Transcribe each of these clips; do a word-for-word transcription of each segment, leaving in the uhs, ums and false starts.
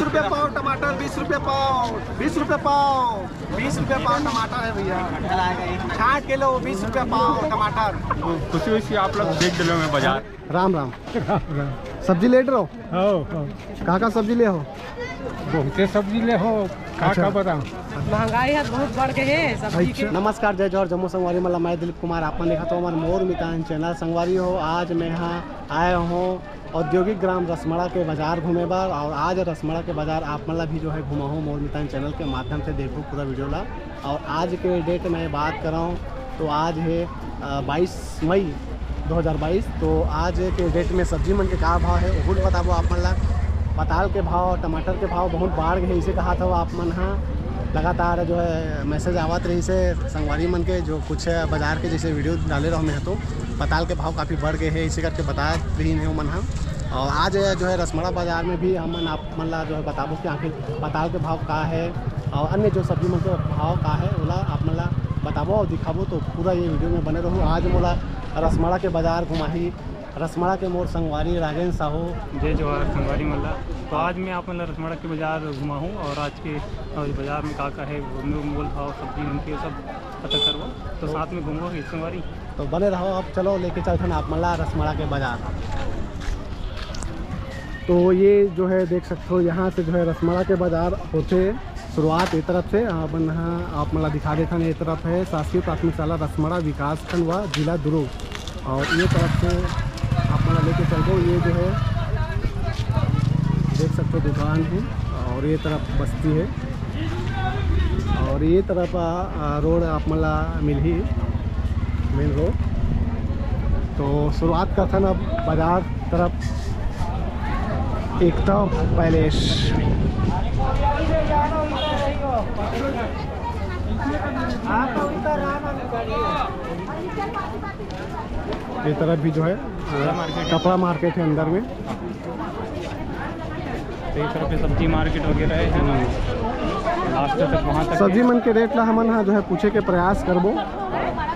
रुपया पाव टमाटर, बीस रुपया पाव, बीस रुपया पाव, बीस रुपया पाव टमाटर है भैया। छाट के लो, बीस रुपया पाव टमाटर। खुशी हुई कि आप लोग देख डले में बाजार। राम राम। सब्जी लेत रहो? हाँ, हाँ। का का सब्जी ले हो? बहुते सब्जी ले हो, का अच्छा। का बताऊं? महंगाई है, बहुत बढ़ गए है सब्जी के। अच्छा। नमस्कार, जय जोहार, जम्मो संगवारी मन ला। मैं दिलीप कुमार, आप मन देखत हो हमर मोर मितान चैनल। संगवारी हो, आज मैं यहाँ आए हूँ औद्योगिक ग्राम रसमड़ा के बाजार घूमे बर, और आज रसमड़ा के बाजार आप मन ला भी जो है घुमाहूँ मोर मितान चैनल के माध्यम से। देखो पूरा वीडियो ला। और आज के डेट में बात कराऊँ तो आज है, अ, बाईस मई दो हज़ार बाईस। तो आज के डेट में सब्जी मन के का भाव है, ओहू ल बताबो आप मन ला। पताल के भाव, टमाटर के भाव बहुत बाढ़ गए, इसे कहा था आप मन हा। लगातार जो है मैसेज आवत रही से संगवारी मन के, जो कुछ बाजार के जैसे वीडियो डाले रहो मैं तो पताल के भाव काफ़ी बढ़ गए हैं, इसे करके बता रही है मन हा। और आज जो है रसमड़ा बाजार में भी हमन आप मन ला जो है बताबो कि आखिर पताल के भाव का है और अन्य जो सब्जी मन के भाव का है, ओला आप मन ला बताबो और दिखाबो। तो पूरा ये वीडियो में बने रहू। आज मोला रसमड़ा के बाजार घुमाही रसमड़ा के मोर संगवारी राजेंद्र साहू। जय जोहार संगवारी मन ला। तो आज मैं आप मन ला रसमड़ा के बाजार घुमाहूँ और आज के, और बाजार में का का है, मोल भाव, सब्जी मन के सब पता करबो। तो साथ में घूमो एक संगवारी। तो बने रहो, अब चलो लेके चलथन आप मन ला रसमड़ा के बाजार। तो ये जो है देख सकते हो, यहाँ से जो है रसमड़ा के बाजार होते शुरुआत ये तरफ से। आप मन हा, आप मन ला दिखा देथन, ये तरफ है शासकीय प्राथमिक शाला रसमड़ा, विकास खंड व जिला दुर्ग। और ये तरफ से आप मन ला लेके चलबो, ये जो है देख सकते हो दुकान है और ये तरफ बस्ती है। और ये तरफ आ, आ, रोड आप मन ला मिलही, मेन रोड। तो शुरुआत करथन अब बाजार तरफ, एकता पैलेस। ये तरफ भी जो है, आ, कपड़ा मार्केट है अंदर में। तो ये तरफ पे सब्जी मार्केट वगैरह है ना, लास्ट तक वहाँ तक सब्जी है। मन के रेट ला हमन हा जो है पूछे के प्रयास करबो।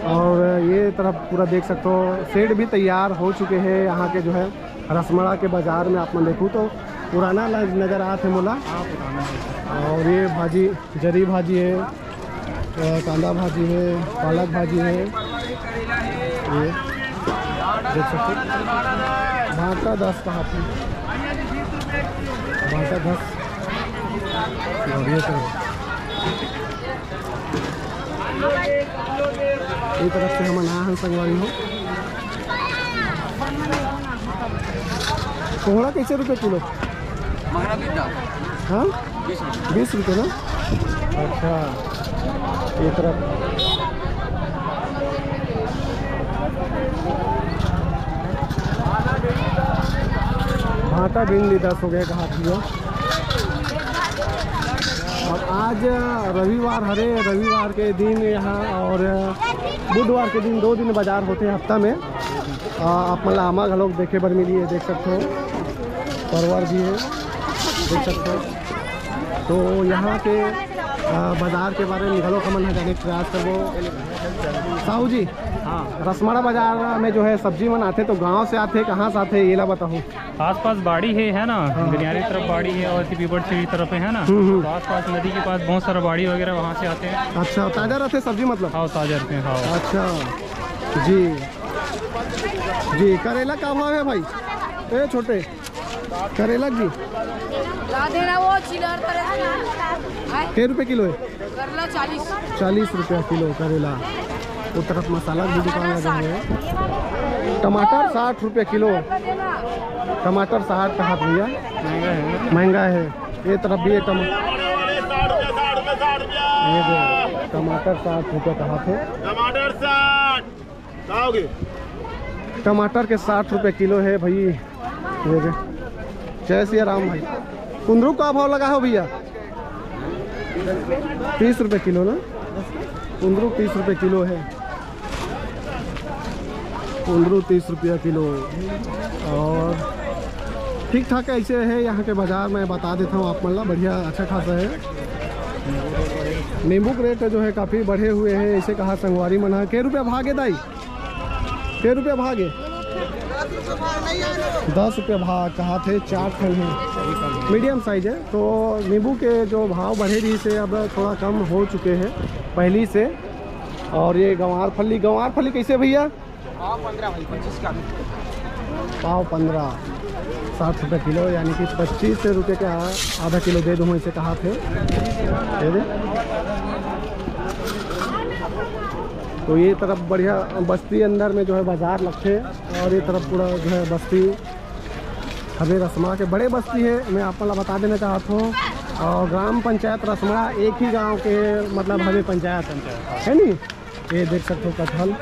और ये तरफ पूरा देख सकते हो, शेड भी तैयार हो चुके हैं यहाँ के जो है रसमड़ा के बाजार में। आप मन देखू तो पुराना ल-, नजर आत है मोला। हाँ, पुराना है। और ये भाजी, जरी भाजी है, अ, कांदा भाजी है, पालक भाजी है, ये देख सकते हो। भांटा दस का हाथ में, भांटा दस। और ये सब ये तरफ से हमन आए हन संगवारी हो। कोहड़ा कैसे रुपये किलो? महाराज। हाँ, बीस रुपये ना। अच्छा, ये तरफ भांटा भिंडी दस हो गए, कहा दियो। और आज रविवार हरे, रविवार के दिन यहाँ और बुधवार के दिन, दो दिन बाजार होते हैं हफ्ता में। आ, आप मन ला आमा घलोक देखे बर मिली है, देख सकते हो, परवर भी है, देख सकते हो। तो यहाँ के, आ, बाजार के बारे में घलोक हमन ह जाने के प्रयास करबो। साहू जी, हाँ। रसमड़ा बाजार में जो है सब्जी मन आथे तो गांव से आथे, कहाँ से आथे, ये ला बताओ। आसपास बाड़ी है, है ना? हाँ। गनियारी तरफ बाड़ी है और इसी पीपरछेड़ी तरफ है, है ना? हम्म, हम्म। तो आसपास नदी के पास बहुत सारा बाड़ी वगैरह वहाँ से आते हैं। अच्छा, ताजा रहते सब्जी मतलब? हाँ, ताजा रहते हैं, हाँ। अच्छा जी, जी। करेला का भाव है भाई? ए छोटे, करेला जी? राधे ना, वो चिलर करेला ना। आय? कै रुपये किलो है? करेला चालीस। चालीस रुपया किलो करेला। वो तरफ मसाला की दुकान लगे हुए हैं। टमाटर साठ रुपया किलो। टमाटर साठ का हाथ भैया। महंगा है। महंगा है। ये तरफ भी है टमा-, ये जो टमाटर साठ रुपया का हाथ है। टमाटर साठ। का होगे? टमाटर के साठ रुपये किलो है भाई। ये दे। जय सिया राम भाई। कुंदरू का भाव लगा हो भैया? तीस रुपये किलो ना? कुंदरू तीस रुपये किलो है। कुंदरू तीस रुपया किलो। और ठीक ठाक ऐसे है यहाँ के बाजार, मैं बता देता हूँ आप मन ला, बढ़िया अच्छा खासा है। नींबू के रेट जो है काफ़ी बढ़े हुए हैं, ऐसे कहा संगवारी मन हा। कै रुपया भागे दाई? कै रुपया भागे? दस रुपये भाव कहाथे, चार ठन हे, मीडियम साइज हे। तो नींबू के जो भाव बढ़े रहिस हे, अब थोड़ा कम हो चुके हे पहिली से। और ये गंवार फली, गंवार फली कैसे भैया? पाव पंद्रह भाई, पच्चीस का। पाव पंद्रह, साठ रुपये किलो, यानी कि पच्चीस रुपये का आधा किलो दे दूँ, ऐसे कहाथे। ये दे। तो ये तरफ बढ़िया बस्ती अंदर में जो है बाजार लगथे, और ये तरफ पूरा जो है बस्ती हवे रसमड़ा के, बड़े बस्ती हे। मैं आप मन ला बता देना चाहत हूँ, और ग्राम पंचायत रसमड़ा एक ही गांव के, मतलब, हवे पंचायत, है नी? ये देख सकते हो कटहल,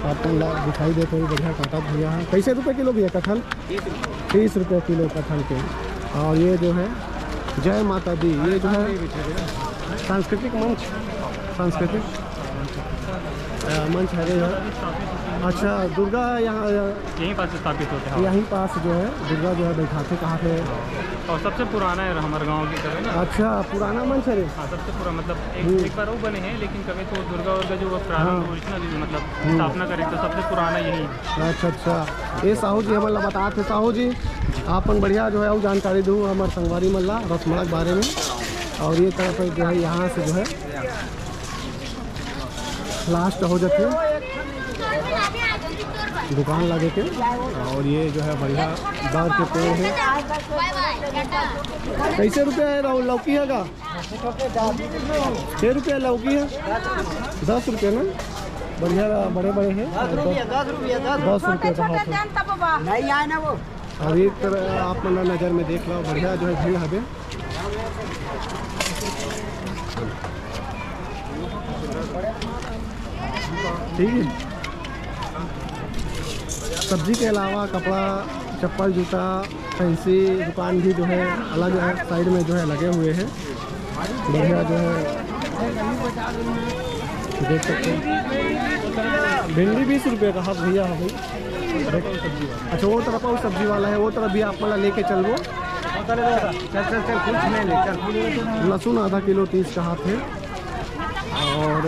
आप मन ला दिखाई देत होही, बढ़िया काटत भैया हे। कैसे रुपये किलो भैया कटहल? तीस रुपये किलो कटहल के। और ये जो है जय माता दी, ये जो है सांस्कृतिक मंच, सांस्कृतिक अ, मंच हरे हे। अच्छा, दुर्गा यहाँ, अ, यहीं पास स्थापित होते हैं। यहीं पास जो है दुर्गा जो है बैठाथे, कहाथे? और सबसे पुराना है हमारे गांव की तरह ना। अच्छा, पुराना मंच हरे। हाँ, सबसे पुराना, मतलब, एक, हम्म। एक बार वो बने हैं, लेकिन कभी तो दुर्गा उर्गा जो वो प्रारंभ, हाँ। ओरिजिनल, मतलब, हम्म। स्थापना करे, तो सबसे पुराना यही है। अच्छा, अच्छा, ये साहू जी हमन ला बताथे। साहू जी, आप मन बढ़िया जो है वो जानकारी दू हमर संगवारी मन ला रसमड़ा के बारे में। और ये तरफ जो है, यहाँ से जो है लास्ट हो जाथे दुकान लगे के। और ये जो है बढ़िया बर के पेड़ हे। कैसे रुपया हे राहुल, लौकी हे का? छः रुपया लौकी हे, दस रुपया ना, बढ़िया बड़े बड़े हे। दस रुपया, दस रुपया, दस रुपया। दस रुपया का हाफ हे। नहीं आए ना वो। अभी एक तरह आप मन नज़र में देख लो, बढ़िया जो है भीड़ हवे। ठीक है, सब्जी के अलावा कपड़ा, चप्पल, जूता, फैंसी दुकान भी जो है अलग साइड में जो है लगे हुए हैं। बढ़िया जो है देख सकते हैं। भिंडी बीस रुपये का हाफ भैया है भाई। अच्छा, वो तरफ और सब्जी वाला है, वो तरफ भी आप वाला लेके चलबो। चल, चल, चल, कुछ नहीं ले, चल। लहसुन आधा किलो तीस का हाफ है। और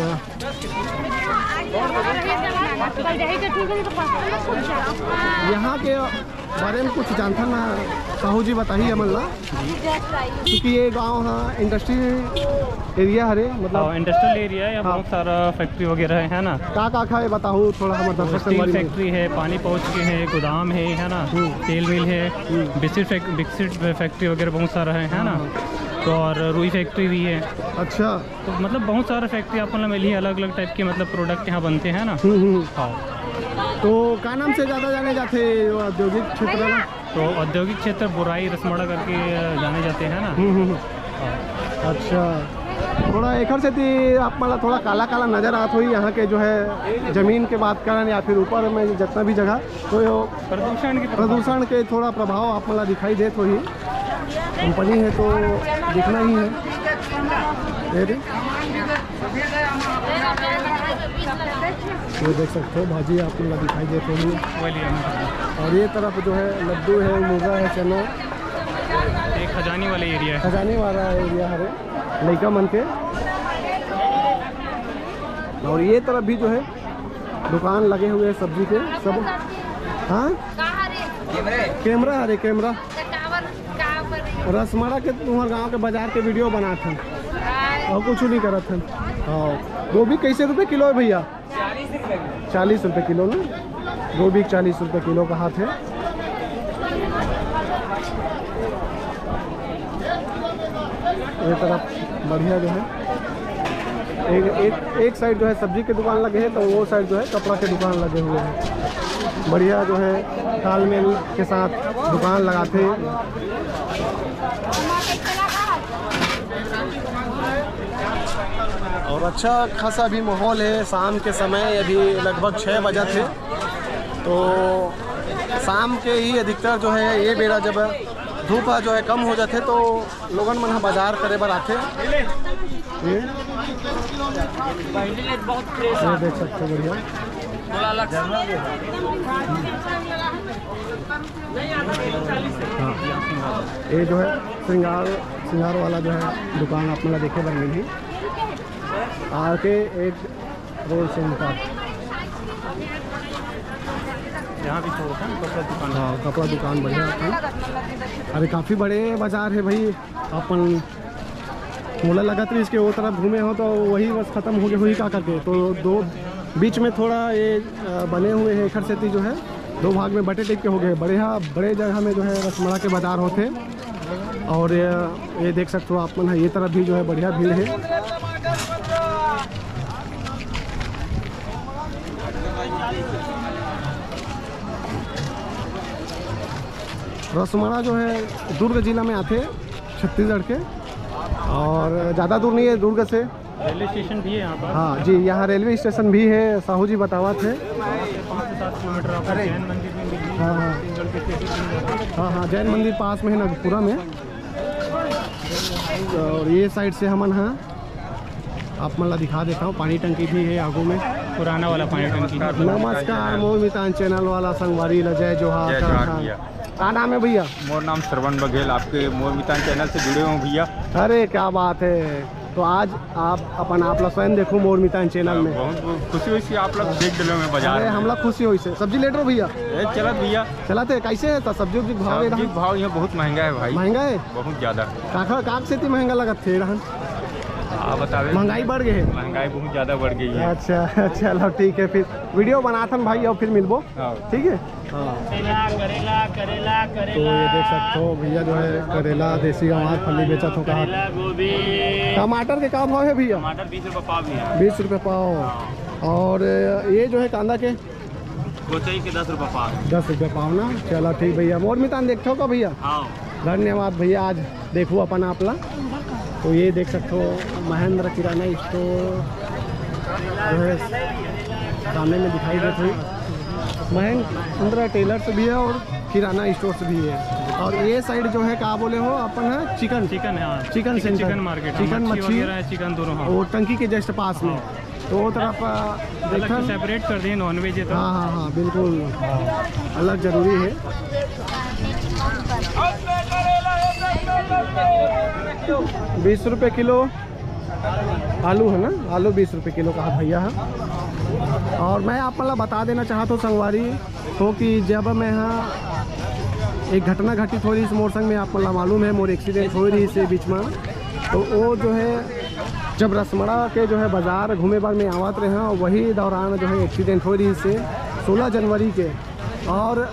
यहाँ के बारे में कुछ जानथन ना, साहू जी बताही हमन ला, क्योंकि ये गांव हा इंडस्ट्री एरिया हरे, मतलब हाँ, इंडस्ट्रियल एरिया है, हाँ। बहुत सारा फैक्ट्री वगैरह है, है ना? का का खाए बताओ थोड़ा हमर दर्शक स्टील संगवारी मन। फैक्ट्री है, पानी पाउच के है, गोदाम है, है ना? हम्म। तेल मिल है, हम्म। बिस्किट फैक-, बिस्किट फैक्ट्री वगैरह बहुत सारा है, है ना? हाँ। तो और रुई फैक्ट्री भी है। अच्छा। तो मतलब बहुत सारा फैक्ट्री आप मतलब मिली है, अलग-अलग टाइप के मतलब प्रोडक्ट यहाँ बनते हैं ना। हम्म, हम्म। हाँ। तो का नाम से ज़्यादा जाने जाते हैं औद्योगिक क्षेत्र में? तो औद्योगिक क्षेत्र बुराई रसमड़ा करके जाने जाते हैं ना। हम्म, हम्म, हम्म। हाँ। अच्छा, थोड़ा एकर सेती आप मतलब थोड़ा काला काला नजर आत होही यहाँ के जो है जमीन के बात करन या फिर ऊपर में जितना भी जगह, तो ये प्रदूषण की प्रदूषण के थोड़ा प्रभाव आप मतलब दिखाई देत होही। कंपनी है तो दिखना ही है। ये दे। ये देख सकते हो भाजी आप लोग दिखाई देते होंगे। और ये तरफ जो है लड्डू है, मुर्गा है, चना। ये खजानी वाला एरिया है। खजानी वाला एरिया हरे लइका मन के। और ये तरफ भी जो है दुकान लगे हुए हैं सब्जी के सब। हाँ, कैमरा हरे, कैमरा। रसमड़ा के तुम्हार गांव के बाजार के वीडियो बनात हन और कुछ नहीं करत हन। हाँ, गोभी कैसे रुपए किलो है भैया? चालीस रुपए किलो ना, गोभी चालीस रुपए किलो कहाथे। ये तरफ बढ़िया जो है एक, एक, एक साइड जो है सब्जी के दुकान लगे हैं, तो वो साइड जो है कपड़ा के दुकान लगे हुए हैं। बढ़िया जो है तालमेल के साथ दुकान लगाते हैं। और अच्छा खासा भी माहौल है शाम के समय, अभी लगभग छः बजत हे। तो शाम के ही अधिकतर जो है ये बेरा जब धूप ह जो है कम हो जाथे तो लोगन मन ह बाजार करे बर आथे। ये, ये देख सकते हो बढ़िया। हाँ, ये जो है श्रृंगार, श्रृंगार वाला जो है दुकान आप मन ला देखे बर मिलही। आर के एक रोड सेंटर। यहाँ भी शो होता है कपड़ा दुकान। हाँ, कपड़ा दुकान बढ़िया होता है। अरे, काफ़ी बड़े बाजार है भाई। अपन मोला लगत रहिस कि वो तरफ घूमे हो तो वही बस खत्म हो गए, वही का करके। तो दो बीच में थोड़ा ये, अ, बने हुए हैं, एखर सेती जो है दो भाग में बटे टाइप के हो गए। बढ़िया, बड़े जगह में जो है रसमड़ा के बाजार होते। और ये, ये देख सकते हो आप मन ह, ये तरफ भी जो है बढ़िया भीड़ है। रसमड़ा जो है दुर्ग जिला में आते, छत्तीसगढ़ के, और ज़्यादा दूर नहीं है दुर्ग से। रेलवे स्टेशन भी है यहाँ पर। हाँ जी, यहाँ रेलवे स्टेशन भी है, साहू जी बतावत है। पाँच से सात किलोमीटर आपको जैन मंदिर भी मिलेगी। हाँ, हाँ। छत्तीसगढ़ के छत्तीसगढ़। हाँ, हाँ, जैन मंदिर पास में है नागपुरा में। और ये साइड से हमन, हाँ, आप मन ला दिखा देता हूँ, पानी टंकी भी है आगू में। पुराना वाला पानी टंकी। नमस्कार, मोर मितान चैनल वाला संगवारी ला जय जोहार। जय जोहार भैया। का नाम है भैया? मोर नाम श्रवण बघेल, आपके मोर मितान चैनल से जुड़े हूँ भैया। अरे, क्या बात है। तो आज आप अपन आप ला स्वयं देखो मोर मितान चैनल में। बहुत, बहुत खुशी होइस कि आप लोग देख डलो में बाजार अरे, में। हमला खुशी होइस हे। सब्जी लेट रहो भैया? ए, चलत भैया। चलत हे, कैसे है तो सब्जी उब्जी भाव सब्जी एकदम? भाव यहाँ बहुत महंगा है भाई। महंगा है? बहुत ज़्यादा। काखा, काक सेती महंगा लगत थे रहन? आप बतावे। महंगाई बढ़ गई है? महंगाई बहुत ज़्यादा बढ़ गई है। अच्छा, चलो ठीक है, फिर वीडियो बनाथन भाई और फिर मिलबो। हाँ। ठीक है। हाँ। करेला, करेला, करेला, तो ये देख सकते हो भैया जो है करेला, देसी गंवार फली बेचत हो कहा। करेला, गोभी। टमाटर के का भाव है भैया? टमाटर बीस रुपये पाव भैया। बीस रुपये पाव। हाँ। और ये जो है कांदा के? गोचई के दस रुपये पाव। दस रुपये पाव ना। चलो ठीक भैया, मोर मितान देखते हो का भैया? हाँ। धन्यवाद भैया, आज देखो अपन आप ला। तो ये देख सकते हो महेंद्र किराना स्टोर जो है सामने में दिखाई देते हो। महेंद्र टेलर्स भी है और किराना स्टोर्स भी है। और ये साइड जो है का बोले हो अपन है चिकन, चिकन है, हाँ। Chicken chicken, centre. Chicken market, हाँ, चिकन मच्छी मच्छी वगैरह है, चिकन दोनों, हाँ। वो टंकी के जस्ट पास में। हाँ। तो वो तरफ, अ, अलग देखा से सेपरेट कर दिए नॉनवेज है तो। हाँ, हाँ, हाँ, बिल्कुल। अलग जरूरी है। बीस रुपये किलो आलू है ना, आलू बीस रुपये किलो कहा भैया है। और मैं आप मतलब बता देना चाहता हूँ संगवारी हो कि जब मैं यहाँ एक घटना घटित हो रही इस मोर संग में, आप मतलब मालूम है मोर एक्सीडेंट हो रही इस बीच में, तो वो जो है जब रसमड़ा के जो है बाजार घूमे बर में आवत रहे हैं, वही दौरान जो है एक्सीडेंट हो रही से सोलह जनवरी के। और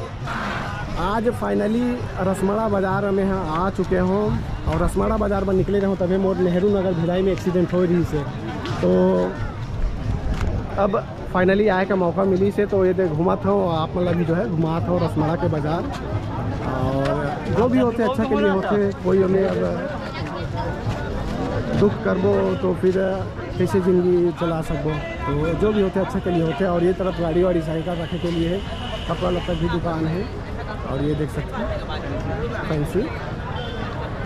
आज फाइनली रसमड़ा बाजार में हम आ चुके हों और रसमड़ा बाजार में निकले रहो तभी मोर नेहरू नगर भिलाई में एक्सीडेंट हो रही से। तो अब फाइनली आए का मौका मिली से, तो ये दे घूमत हो, आप मतलब भी जो है घुमात हो रसमड़ा के बाजार। और जो भी होते अच्छा के लिए होते, कोई हमें अब दुख करबो तो फिर कैसे जिंदगी चला सकबो। तो जो भी होते अच्छा के लिए होते। और ये तरफ गाड़ी वाड़ी साइकिल रखे के लिए है, कपड़ा लत्ता की दुकान है। और ये देख सकते हैं फैंसी।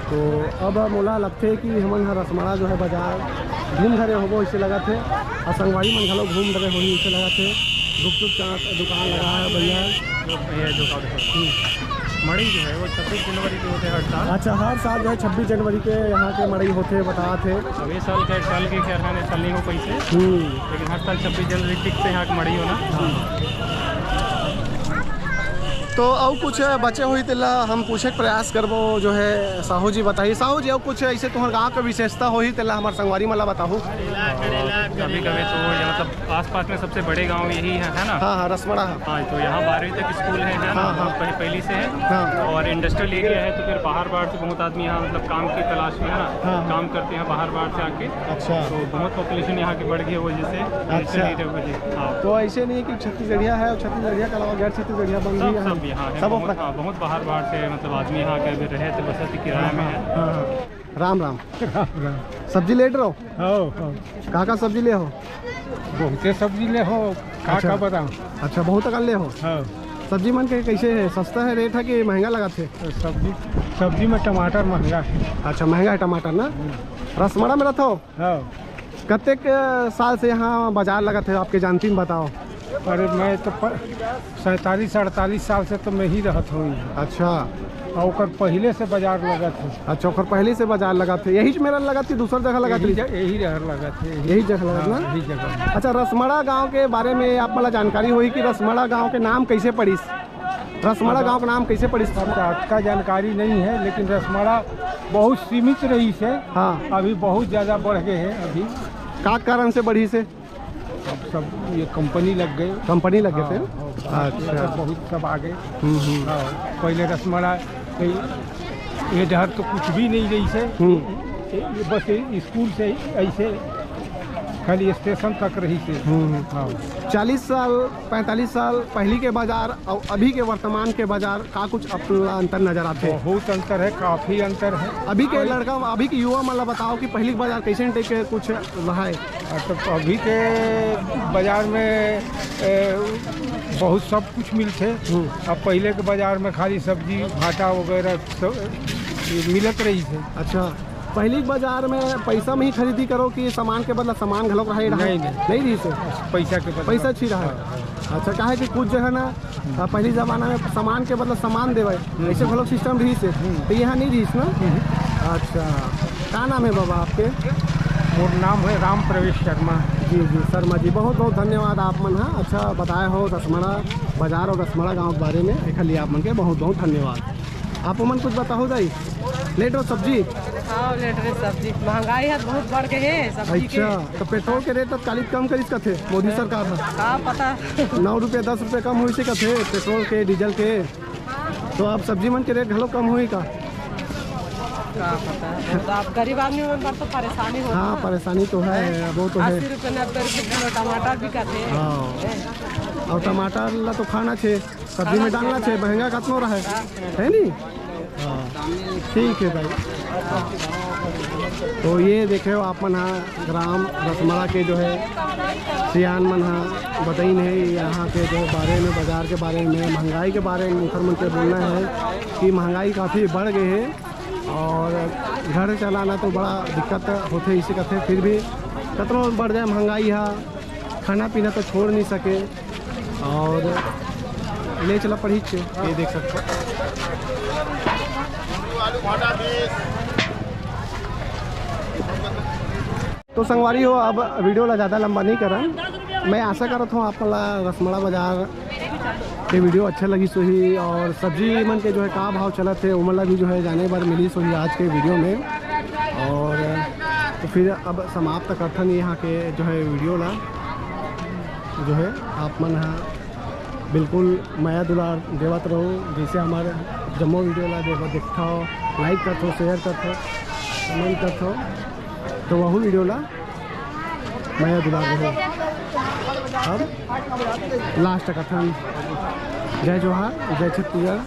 तो अब मोला लगथे कि हमन ह रसमड़ा जो है बाजार घूम धरे होबो, इसे लगत हे। और संगवारी मन घलो घूम धरे होही, इसे लगत हे। गुपचुप चाट दुकान लगा है भैया। ये जो का देखो, हम्म। मड़ई जो है वो छब्बीस जनवरी के होते हर साल। अच्छा, हर साल जो है छब्बीस जनवरी के यहाँ के मड़ई होते, बतात हे। अब ये साल का, साल के क्या है, इस साल नहीं हो पाई से। हम्म। लेकिन हर साल छब्बीस जनवरी फिक्स है यहाँ की मड़ई होना। हाँ। तो अउ कुछ बचे होही तेला हम पूछे के प्रयास करबो, जो है साहू जी बताही। साहू जी, अउ कुछ ऐसे तुम्हारे गांव के विशेषता होही तेला हमारे संगवारी मन ला बताहू। कभी कभी तो ये मतलब आसपास में सबसे बड़े गांव यही है, है ना? हाँ, हाँ, रसमड़ा है। हाँ, तो यहाँ बारहवीं तक स्कूल है, है ना? हाँ, हाँ। पह-, पहली से है। हाँ। और इंडस्ट्रियल एरिया है, तो फिर बाहर बाहर से बहुत आदमी यहाँ मतलब काम की तलाश में, है ना? हाँ, हाँ। काम करते हैं बाहर बाहर से आके। अच्छा। तो बहुत पॉपुलेशन यहाँ की बढ़ गई है वो, जैसे अच्छा। इंडस्ट्रियल एरिया की वजह से। हाँ। तो ऐसे नहीं कि छत्तीसगढ़िया है और छत्तीसगढ़िया के अलावा गैर छत्तीसगढ़िया बन सब, गई है? सब यहाँ है, सब बहुत, अपना हाँ, बहुत बाहर बाहर से मतलब आदमी यहाँ के अभी रहे थे, बसत किराया में है। हाँ, हाँ। राम राम। राम राम। सब्जी लेट रहो? हाँ, हाँ। का का सब्जी ले हो? बहुते सब्जी ले हो, का अच्छा। का बताओ? अच्छा, बहुत अकन ले हो? हाँ। सब्जी मन के कैसे है, सस्ता है रेट है कि महंगा लगत है? सब्जी, सब्जी में टमाटर महंगा है। अच्छा, महंगा है टमाटर ना? हम्म। रसमड़ा में रहत हो? हाँ। कतेक, अ, साल से यहाँ बाजार लगत है आपके जानती में बताओ? अरे, मैं तो प-, सैंतालीस अड़तालीस साल से तो मैं ही रहत हूँ। अच्छा, अउ ओकर पहिले से बाजार लगत हे। अच्छा, ओकर पहिले से बाजार लगत हे। यही मेला लगत कि दूसर जगह लगत यही रहिस? ज-, यही रहर लगत हे, यही जगह लगत हाँ, ना? यही जगह। अच्छा, रसमड़ा गांव के बारे में आप मला जानकारी होही कि रसमड़ा गांव के नाम कैसे पड़िस? रसमड़ा गांव के नाम कैसे पड़िस? अब तो अतका जानकारी नहीं है, लेकिन रसमड़ा बहुत सीमित रहिस हे। हाँ। अभी बहुत ज्यादा बढ़ गए हे अभी। का कारण से बढ़िस हे? अब सब ये कंपनी लग गए। कंपनी लग गए हाँ, थे? हाँ, अच्छा। सब बहुत सब आ गए। हम्म, हम्म। हाँ, पहिले रसमड़ा, ये, ये डहर तो कुछ भी नहीं रहिस हे। हम्म। ये, ये बस ये स्कूल से ऐसे खाली स्टेशन तक रहिस हे। हम्म। हाँ। चालीस साल, पैंतालीस साल पहली के बाजार अउ अभी के वर्तमान के बाजार का कुछ अपना अंतर नजर आथे? बहुत अंतर है, काफी अंतर है। अभी के और लड़का, अभी के युवा मन ला बताओ कि पहली के बाजार कैसे टाइप के कुछ रहा है? हाँ, तो अभी के बाजार में, ए, बहुत सब कुछ मिलथे। हम्म। अब पहिले के बाजार में खाली सब्जी, भाटा वगैरह सब, ए, मिलत रहिस हे। अच्छा, पहली के बाजार में पैसा में ही खरीदी करो कि सामान के बदला सामान घलोक रहे, रहे? नहीं, नहीं। नहीं रहिस हे? पैसा के बदला। पैसा च ही रहा है। हाँ, हाँ। अच्छा, काहे कि कुछ जो है ना, आ, पहली जमाना में सामान के बदला सामान देवे, हम्म। ऐसे घलोक सिस्टम रहिस हे। हम्म। तो यहाँ नहीं रहिस ना? हम्म। अच्छा, का नाम है बाबा आपके? मोर नाम है राम प्रवेश शर्मा। जी, जी, शर्मा जी, बहुत बहुत धन्यवाद आप मन हा अच्छा बताए हो रसमड़ा बाजार और रसमड़ा गांव के बारे में, एखर लिए आप मन के बहुत बहुत धन्यवाद। आप मन कुछ बताओ दाई, लेट हो सब्जी? हाँ, लेट रहे सब्जी, महंगाई है बहुत बढ़ गए है सब्जी के। अच्छा, तो पेट्रोल के रेट तत्कालिक कम करिस कथे मोदी सरकार हा। का पता। नौ रुपये दस रुपये कम होइस हे कथे पेट्रोल के, डीजल के, तो अब सब्जी मन के रेट घलो कम होही का? का पता, वो तो आप गरीब आदमी मन बर तो परेशानी होही हाँ, ना। परेशानी तो है, वो तो है। अस्सी रुपये, नब्बे रुपये किलो टमाटर बिकत हे। हाँ। हैं? और टमाटर ला तो खाना छे, सब्जी में डालना छे, महंगा कतनो रहे, है नी? हाँ, ठीक है भाई। तो ये देखे हो आप मन हा, ग्राम रसमड़ा के जो है सियान मन हा बताइन है यहाँ के जो बारे में, बाजार के बारे में, महंगाई के बारे में। उनकर मन के बोलना है कि महंगाई काफ़ी बढ़ गए है और घर चलाना तो बड़ा दिक्कत होथे, इसी कथे। फिर भी कतनो बढ़ जाए महंगाई हा, खाना पीना तो छोड़ नहीं सके और ले चला पड़ी छे, ये देख सकते हो। तो संगवारी हो, अब वीडियो ला ज़्यादा लंबा नहीं करन। मैं आशा करत हूँ आप ला रसमड़ा बाजार के वीडियो अच्छा लगिस होही और सब्जी मन के जो है का भाव चलत हे, ओमन ला भी जो है जाने बर मिलिस होही आज के वीडियो में। और तो फिर अब समाप्त करथन यहाँ के जो है वीडियो ला। जो है आप मन हा बिल्कुल मया दुलार देवत रहो, जैसे हमारे जम्मो वीडियो ला देख, देखता हो, लाइक करथो, शेयर करथो, कमेंट करथो, तो वहू वीडियो ला मया दुलार रहो। अब लास्ट कथन, जय जोहार, जय छत्तीसगढ़।